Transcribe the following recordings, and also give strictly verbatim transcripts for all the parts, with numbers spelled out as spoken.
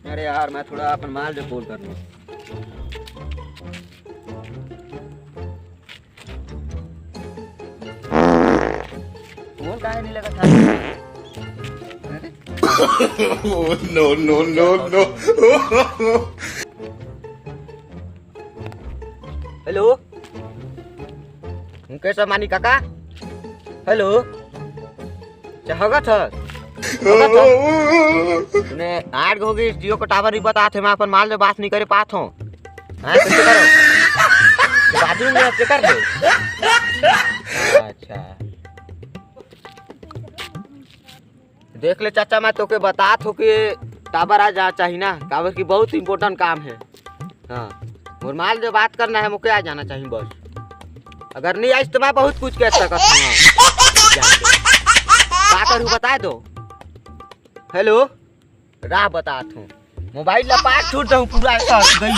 अरे यार, मैं थोड़ा अपन माल जो call कर लूँ। फोन काहे नहीं लगा था? अरे? Oh, no, no, no, no। Hello, Mukesh Ambani काका। हेलो, चाहगत ह? चाहगत ह? तूने आठ हो गई, जियो को टावर ही बता थे, मैं अपन माल जो बात नहीं करे पात हूँ। हाँ, कैसे करो? बाथरूम में से कर दे। अच्छा। देख ले चाचा, मैं तोके बतात हो कि टावर आ जा चाही ना, काबर कि बहुत इंपॉर्टेंट काम है। हाँ, मोर माल जो बात करना है, मोके आ जाना चाही बस। अगर नहीं आइस तो मैं बहुत कुछ कह सकत हूँ। का करूँ बता दो। हेलो, राह बतात हूँ। मोबाइल ला पास छूट जाऊँ, पूरा कट गई।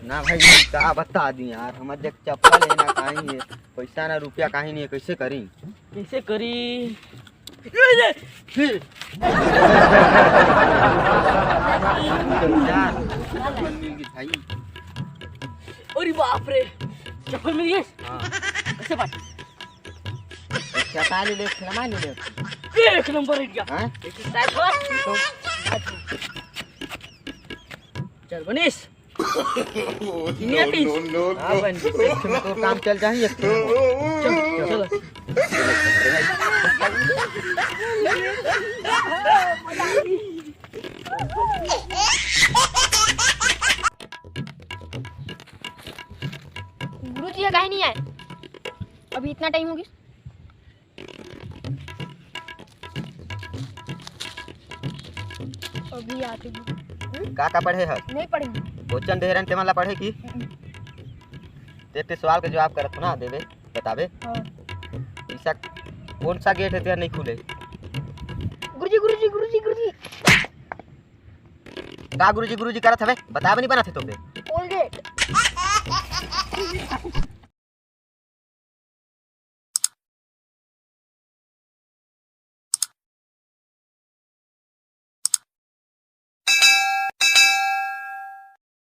ना भाई, का बता दी यार, हमर देख चप्पल है ना, काहीं है, पैसा ना रुपया काहीं नहीं है, कैसे करी? कैसे करी? फिर यार, चप्पल मिल गई भाई। अरे बाप रे, चप्पल मिल गई? हाँ। कैसे बात? अच्छा, का ले ले, खेलमा ले ले। ये एक नंबर है क्या? हाँ? एक साथ हो। तो चल बनीस। Oh, no, no, no, हाँ, no। बन, एक ठो में तो काम चल जाही, एक ठो में। चल, चल। चलो। गुरु जी, ये काहे नहीं आए? अभी इतना टाइम हो गया। अभी आते हैं। हम्म? का का पढ़े हस? नहीं पढ़ेंगे। क्वेश्चन दे रहन, तेमन ला पढ़े की? हम्म। ते, ते सवाल के जवाब करत हो ना, देवे, बतावे। हाँ। ऐसा कौन सा गेट है तेरा नहीं खुले? गुरुजी, गुरुजी, गुरुजी, गुरुजी। का गुरुजी, गुरुजी करत हवे? बतावे नहीं बनत है तोके। कोलगेट।